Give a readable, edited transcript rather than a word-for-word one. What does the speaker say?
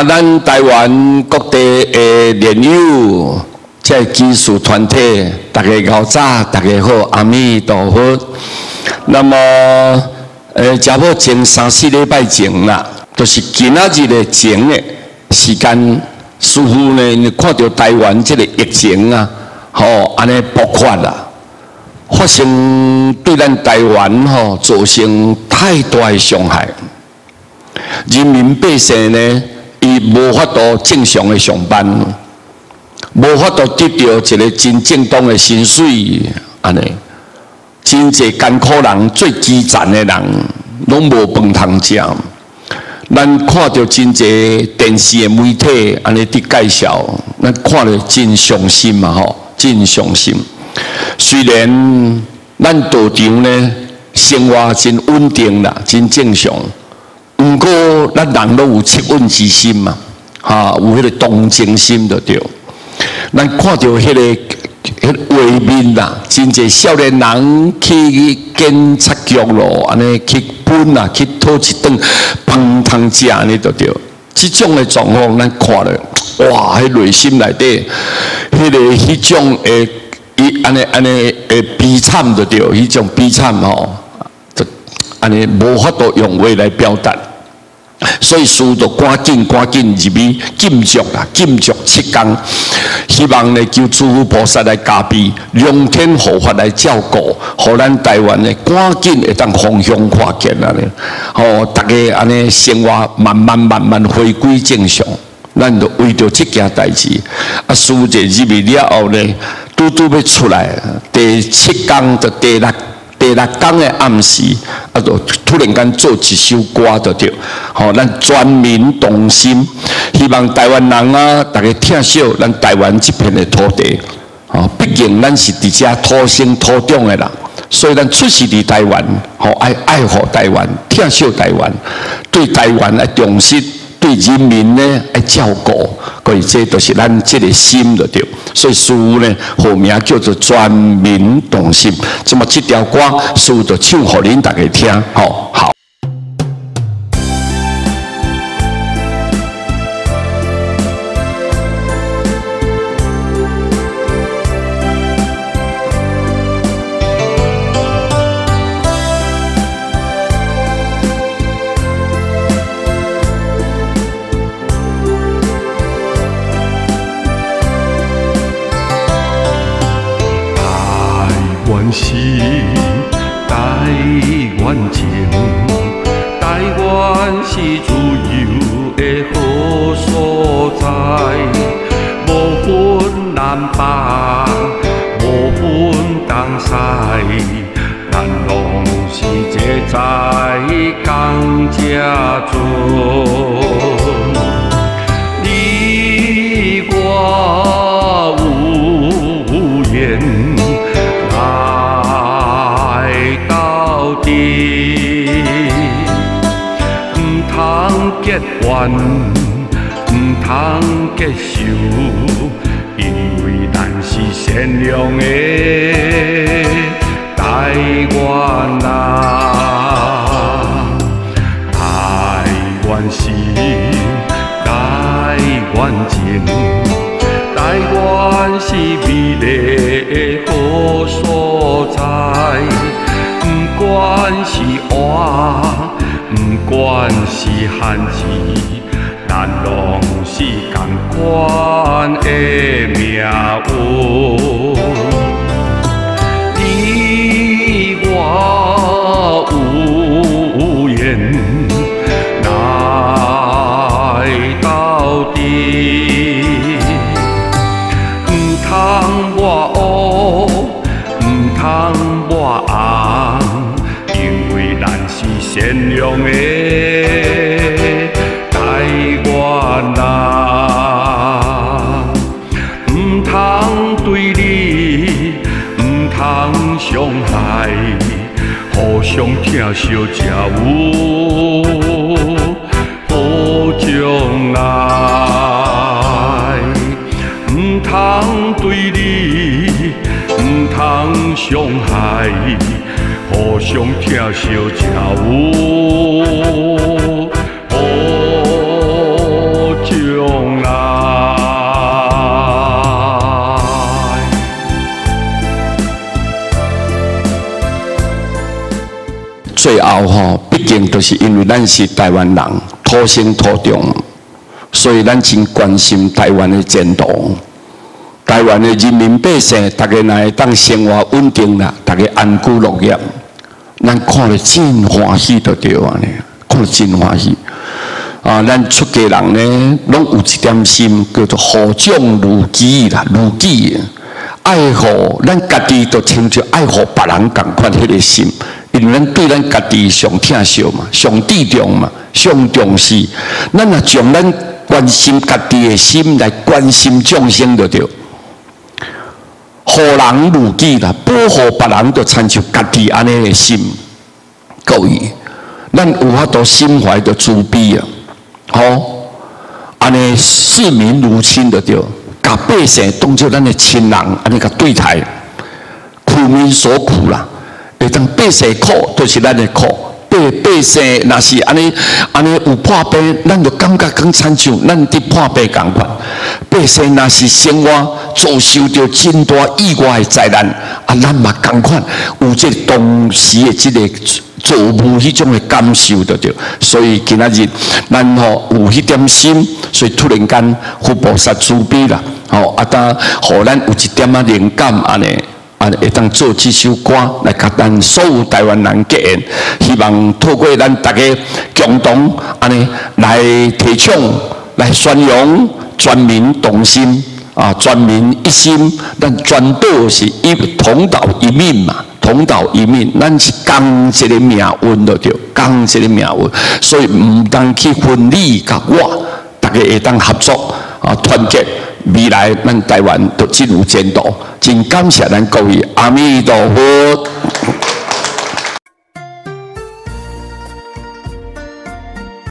啊，咱台灣各地的蓮友，這個居士團體，大家𠢕早，大家好，阿彌陀佛。那麼，差不多前三四禮拜前啦，就是今仔日的前的時間，師父呢看著台灣這個疫情啊，吼，按呢爆發啦，發生對咱台灣吼造成太大的傷害，人民百姓呢，伊無法度正常的上班，無法度得著一個真正當的薪水，按呢，真濟艱苦人、最基層的人，攏無飯通食。咱看著真濟電視的媒體按呢佇介紹，咱看了真傷心嘛吼，真傷心。雖然咱道場呢生活真穩定啦，真正常，毋過咱人攏有惻隱之心嘛，哈，有彼個同情心就對。咱看著彼個畫面啦，真濟少年人去警察局咯，按呢去分啊，去討一頓飯通食按呢就對。這種的狀況，咱看了，哇！彼內心內底，彼個彼種的，伊按呢按呢的悲慘就對，彼種悲慘吼，就按呢無法度用話來表達。所以師父就趕緊趕緊入去禁足啦，禁足7天，希望呢求諸佛菩薩來加庇，龍天護法來照顧，予咱台灣呢趕緊會當風向看見按呢，予大家按呢生活慢慢慢慢回歸正常。咱就為著這件代誌，啊，師父入去了後呢，拄拄欲出來，第七工就第六工的暗時，啊，就突然間做一首歌就對，吼，咱全民同心，希望台灣人啊，大家疼惜咱台灣這片的土地，吼，畢竟咱是佇遮土生土長的人，所以咱出世佇台灣，吼，愛愛護台灣，疼惜台灣，對台灣愛重視。對人民呢愛照顧，所以這就是咱這個心就對。所以師父呢，號名叫做全民同心。這麼這條歌，師父就唱予恁大家聽，吼，好。台灣心，台灣情，台灣是自由的好所在，無分南北，無分東西，咱攏是齊在仝這船。你我有緣來鬥陣，毋通結怨，毋通結仇，因為咱是善良的台灣人。台灣心，台灣情，台灣是美麗的好所在，不管是活，不管是漢字，咱攏是仝款的命運。你我有緣來鬥陣，毋通抹烏，毋通抹紅，因為咱是善良的台灣人。毋通對立，毋通傷害，互相疼惜才有好將來。毋通對立，毋通傷害，互相疼惜才有好將將來。最後吼，畢竟都是因為咱是台灣人，土生土長，所以咱真關心台灣的前途。台灣的人民百姓，大家若會當生活穩定啦，大家安居樂業，咱看了真歡喜就對啊！呢，看了真歡喜。啊，咱出家人呢，攏有一點心，叫做護眾如己啦，如己愛護咱家己，就親像愛護別人仝款彼個心。因為咱對咱家己上疼惜嘛，上注重嘛，上重視。咱若將咱關心家己的心來關心眾生就對。護人如己啦，保護別人就親像家己按呢的心。各位，咱有法度心懷著慈悲啊，吼，按呢視民如親就對，共百姓當做咱的親人，按呢共對待，苦民所苦啦。會當百姓苦，就是咱的苦。百姓若是按呢按呢有破病，咱就感覺講親像咱佇破病仝款。百姓若是生活遭受著真大意外的災難，啊，咱嘛仝款有這當時的這個造物彼種的感受就對。所以今仔日咱吼有彼點心，所以突然間佛菩薩慈悲啦，吼啊，當予咱有一點仔靈感按呢。啊，會當做這首歌來共咱所有台灣人結緣，希望透過咱大家共同按呢來提倡、來宣揚全民同心啊，全民一心，咱全島是一同島一命嘛，同島一命，咱是仝一个命運就對，仝一个命運，所以毋通去分你佮我，大家會當合作啊，團結。未來咱台灣就真有前途，真感謝咱各位，阿彌陀佛。